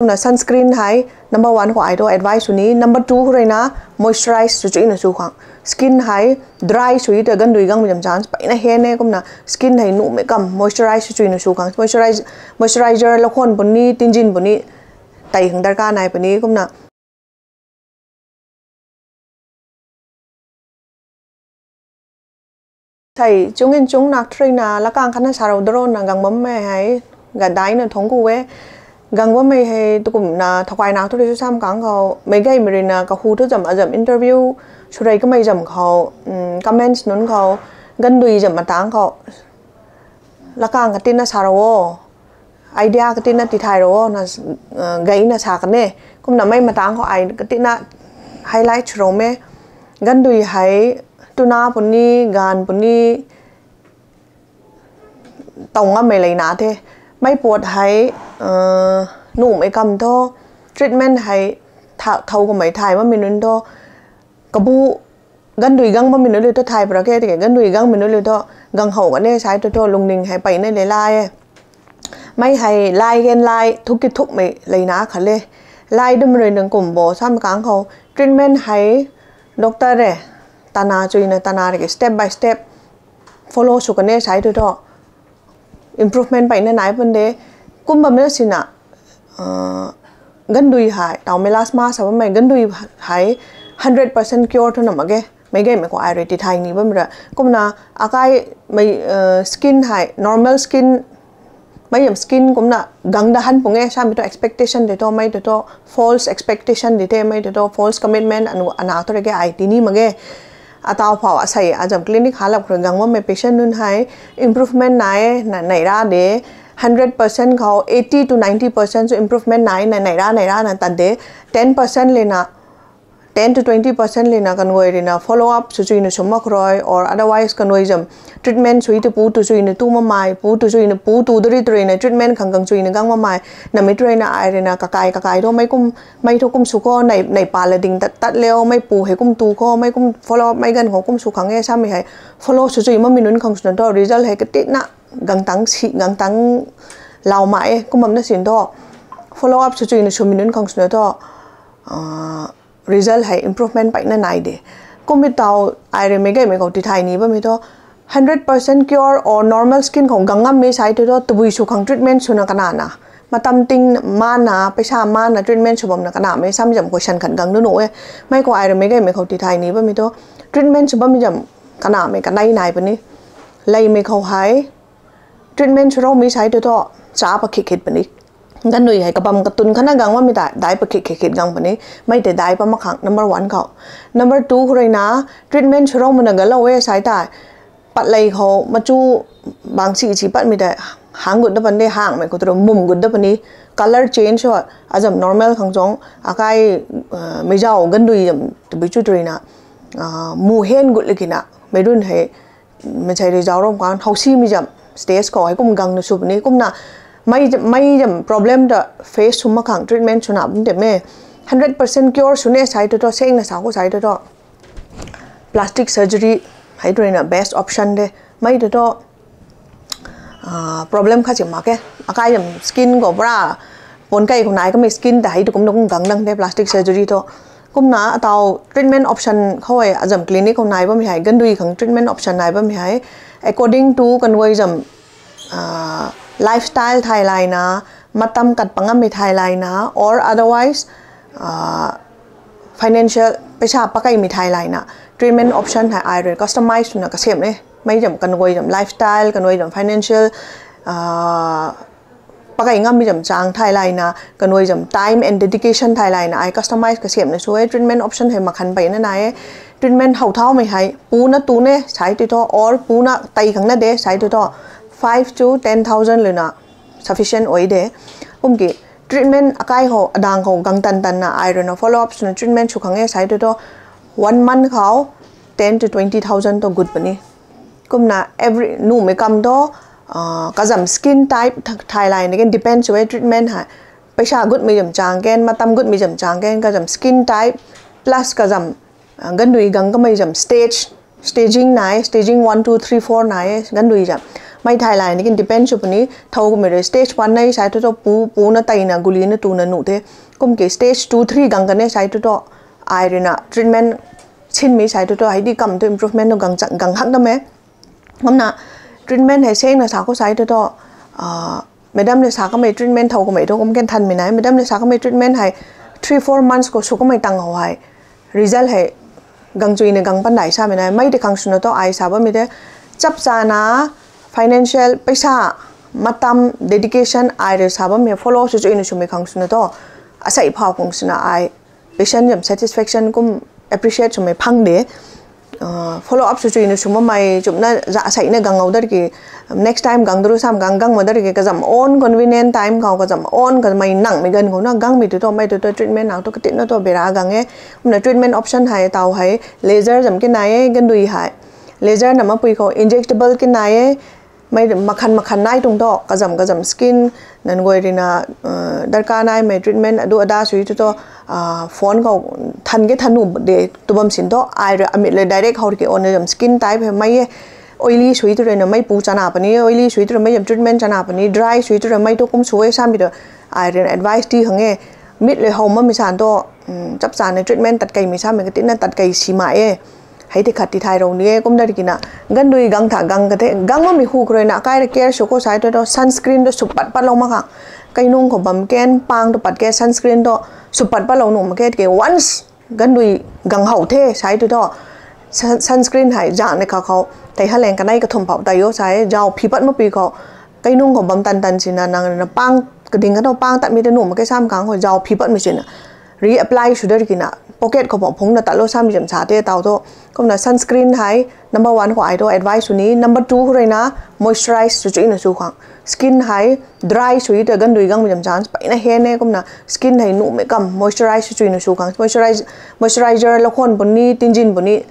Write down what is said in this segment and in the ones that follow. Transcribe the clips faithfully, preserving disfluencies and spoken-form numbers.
Kumna sunscreen hei number one khou ai tu advice sw ni, number two khou ruina moisturize sw chuina sw khang. Skin hei dry sw ta gandui gangmei zam chance peyna hen e, kumna skin hei nuhmei kam moisturize sw chuina sw khang. Moisturize, moisturizer lakhon puni, tinzin puni, tei khang darkar nai puni, kumna Sei chung in chung nak thruina lakang khatna sarou darona gang bammei hei, gadaina thungc ku e. Gang bammei hei tukumna thakay nak thu rui sw sam kang khou, meic gaymei ruina kahu thu zam azam interview swrei kamei zam khou, comments nunc khou, gandui zam matang khou lakang katina sarou o, idea katina tithay rou o na, gayna sa kan e. Kumna mei matang khou ai katina highlight swrou e. Gandui hei tuna puni, ganv puni, taw ngammei leina the. Mei pat hei, nuhmei kam thu, treatment hei thow kamei thay bammei nunc thu, kabu gandui gang bammei nunc liu thu thay pra ke, tiki gandui gangmei nunc liu thu gang how kan e sai thu thu lungning hei peyna le la e. Mei hei lai gen lai thuk ki thukmei leina khat le. Lai dum rui nang kum bo sam kang khou treatment hei doctor e tana chuina tana rui step by step follow sw kan e sai thu thu improvement peyna nai pun de. Kum bamna sina, gandui hei taw melasma sa bammei gandui hei hundred percent cure thu na mak ge. Meic gaymei khou ai rui tithay ni bam ra. Kumna akaimei skin hei normal skin, mei zam skin kumna gang da han pung e samei thu expectation tei thu mei tei thu false expectation di the, mei tei thu false commitment anu ana thu rui ke ai ti ni mak ge. Ataw phou asei azam clinic halap khou rui gang bammei patient nunc hei improvement nai e, nai ra de. Hundred percent khou eighty to ninety percent sw improvement nai, nai ra nai ra na tan de. Ten percent lena, ten to twenty percent lena kanguay ruina follow up sw chuina sw mak khou rui, or otherwise kanguay zam treatment sw tu pu tu chuina tu mamei, pu tu chuina pu tu dari tu ruina treatment khang gang chuina gang mamei, namei tu ruina ai ruina kakai kakai thu mei kum, mei thu kum sw khou, nai pa la ding tat tat leu, mei pu hei kum tu khou, mei kum follow up mei ganv khou kum sw khang e samei hei follow sw chui mamei nunc khang swna thu result hei katina gangtang si gangtang lau ma e. Kum bamna sin thu follow up sw chuina swmei nunc khang swna thu result hei improvement peyna nai de. Kummei taw ai rui meic gaymei khou tithay ni bammei thu hundred percent cure or normal skin khou gang ngammei sai thu thu tabui sw khang treatment swna kanana, matam ting mana, paisa mana treatment sw bamna kanamei samei zam question khat gang nu nu e. Mei khou ai rui meic gaymei khou tithay ni bammei thu treatment sw bammei zam kanamei kanei nai puni. Leimei khou hei treatment swroumei sai thu thu cha pa khit khit puni. Ganui hei kabam katun khatna gang bammei ta dai pa khit khit khit gang puni. Mei tei dai pa mak khang number one khou. Number two khou ruina treatment swrou mana galou e sai tei patlei khou machu bangsi chi patmei tei hang gut da pan de, hangmei khou tu mum gut da puni. Color change o, azam normal khang chong akai meizau gandui zam tabui chu tu ruina mu hen gut lakina mei run hei mansei rui zauc ram kan hausimei zam stage khou hei kum gang na sw puni. Kumna mei zam problem ta face sw mak khang treatment swna bum tei me hundred percent cure sw ne sai tu thu, sengna sa khou sai tu thu plastic surgery hei tu ruina best option de. Mei tu thu problem khat si mak ke, akai zam skin khou pura pon kai khou nai kamei skin ta hei tu kumna kum gang dang de plastic surgery thu. Kumna ataw treatment option khou e azam clinic khou nai bammei hei, gandui khang treatment option nai bammei hei according to kanguay zam lifestyle thay layna, matam kat pangammei thay layna, or otherwise financial paisa pakeimei thay layna treatment option hei ai rui customize swna kasem e. Mei zam kanguay zam lifestyle, kanguay zam financial pakei ngammei zam chang thay layna, kanguay zam time and dedication thay layna ai customize kasemna sw e. Treatment option hei makhan peyna nai e. Treatment how thaumei hei puna tune sai tu thu or puna tei khang na de sai tu thu five to ten thousand luna sufficient oi de. Kum ki treatment akai khou adang khou gang tan tanna ai ruina follow up swna treatment sw khang e sai tu thu one month khou ten to twenty thousand thu gut puni. Kumna every numei kam thu kazam skin type thay layna ken depend sw e treatment hei. Paisa gutmei zam chang ken, matam gutmei zam chang ken, kazam skin type plus kazam gandui gang kamei zam stage, staging nai, staging one, two, three, four nai gandui zam. Mei thai lai ni kin depend sw puni, thow kumei rui stage one nei sai thu thu pu, pu na tei na, guli na tu na nuh the. Kum ki stage two, three gang kan e sai thu thu, ai rui na treatment sin mi sai thu thu, hei di kam thu improvement no gang chang, gang hak dam e. Kumna treatment hei seng na sa khou sai thu thu, ah, madam le sa kamei treatment thow kumei thu kum ken than mi nai. Madam le sa kamei treatment hei three, four months khou sw kamei tang hou hei. Result hei gang chui na gang pan dai sa mi nai. Mei di khang swna thu ai sa bam mi the. Chap cha na financial, paisa, matam, dedication ai rui sa bam mi follow sw chui na sw mi khang swna thu. Asei phau khang swna ai patient zam satisfaction kum appreciate sw mi phang de. Uh, follow up sw chui na sw ma mei chumna za asei na gang ou dar ki, next time gang duru sam gang gang ma dar ki kazam own convenient time khou kazam own kamei nang mi gan khou na gang mi tu thu, mei tu thu treatment nang thu katin na thu bera gang e. Kumna treatment option hei taw hei laser zam ki nai e, gandui hei. Laser na mapui khou injectable ki nai e. Mei makhan makhan nai tuang thu, kazam kazam skin, nan guay rui na, uh, darkar nai mei treatment adu ada sui thu thu, uh, phone khou than ke than nu de tu bam sin thu, ai rui amit le direct hou ki on zam skin type hei mei e, oily sui thu rui na mei pu chana puni, oily sui thu rui mei zam treatment chana puni, dry sui thu rui mei thu kum sw e sam mi thu, ai rui na advice ti khang e, mit le hou ma mi san thu, um, chap cha na treatment tat kei mi sam mi katin na tat kei si ma e. Hei ti khat ti thai rou ni e, kum dar ki na. Gandui gang tha gang ka the, gang ma mi hu khrui na, kai ra care sw khou sai thu thu, sunscreen thu sw pat pat lou ma khang. Kai nung khou bam ken, pang thu pat ke, sunscreen thu sw pat pat lou nuh ma ke, ke once gandui gang hou the, sai thu thu. Sun-, sunscreen hei, zang ne kha khou, tei ha leng kanei kathum phou tei o sai, zau phi pat ma pui khou. Kai nung khou bam tan tan si na, nang na pang, kading ka thu pang tat mi thu nuh ma ke sam khang khou, zau phi pat mi si na. Reapply sw dar ki na, pocket khou phung phung na tat lou sam zam sa the taw thu. Kumna sunscreen hei, number one khou ai thu advice sw ni, number two khou rui na, moisturize sw chui na sw khang. Skin hei, dry sui thu gandui gang mi zam chance, pai na he ne, kumna skin hei nuh mi kam, moisturize sw chui na sw khang. Moisturize, moisturizer lou khon puni, tinjin puni,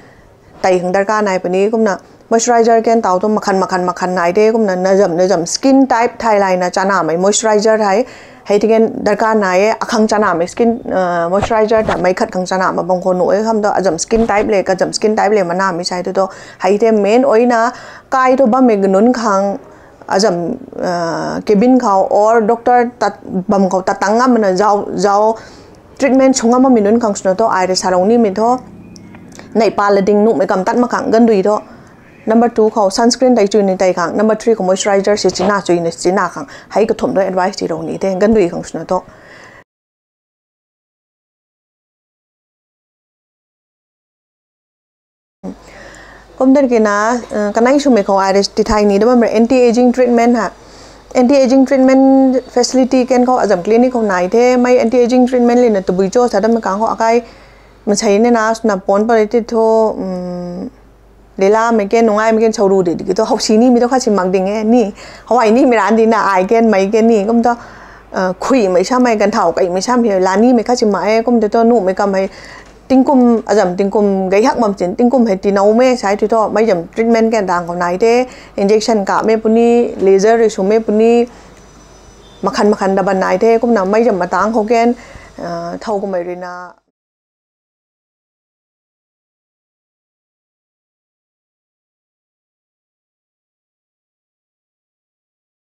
tei khang darkar nai puni, kumna moisturizer ken taw thu makhan, makhan, makhan nai de, kumna na zam, na zam skin type thai lai na chana mei moisturizer hei, hei ti ken darkar nai e, akhang chana mei skin, uh, moisturizer ta mei khat khang chana ma bang khou nuh e, kham thu azam skin type le, kazam skin type le mana mi sai thu thu, hei the main oina, kai thu bam mi ganun khang, azam, uh, cabin khou, or doctor tat bam khou tat tang ngam na zau, zau, treatment sw ngam ma mi nunc khang swna thu, ai rui sa rou ni mi thu. Neih pa la ding nuh mi kam tat ma khang gandui thu. Number two khou sunscreen tei chui ni tei khang. Number three khou moisturizer si china chui ni china khang. Hei kathum thu advice ti rou ni the gandui khang swna thu. Kum dar ki na, uh, kanei swmei khou ai rui ti thai ni da bam rui anti-aging treatment ha. Anti-aging treatment facility ken khou azam clinic khou nai the, mei anti-aging treatment le na tabui cho sa dam kang khou akai masei ne na suna pon pa ti thu, um, lela mei ken, nungai mei ken, sau ru di di ki thu, hou si ni mi thu kha si mak ding e ni, hou ai ni mi ran di na ai ken, mei ken ni, kum thu, uh, khui mei sa mei kan thau kai mei sa mei la ni mei kha si ma e, kum thu thu nuh mei kam hei, tingkum, azam tingkum gei hak bam chin, tingkum hei ti nau me sai thu thu, mei zam treatment ken dang khou nai the, injection ka me puni, laser rui sw me puni, makhan makhan da ban nai the, kumna mei zam matang khou ken, uh, thau kumei rui na,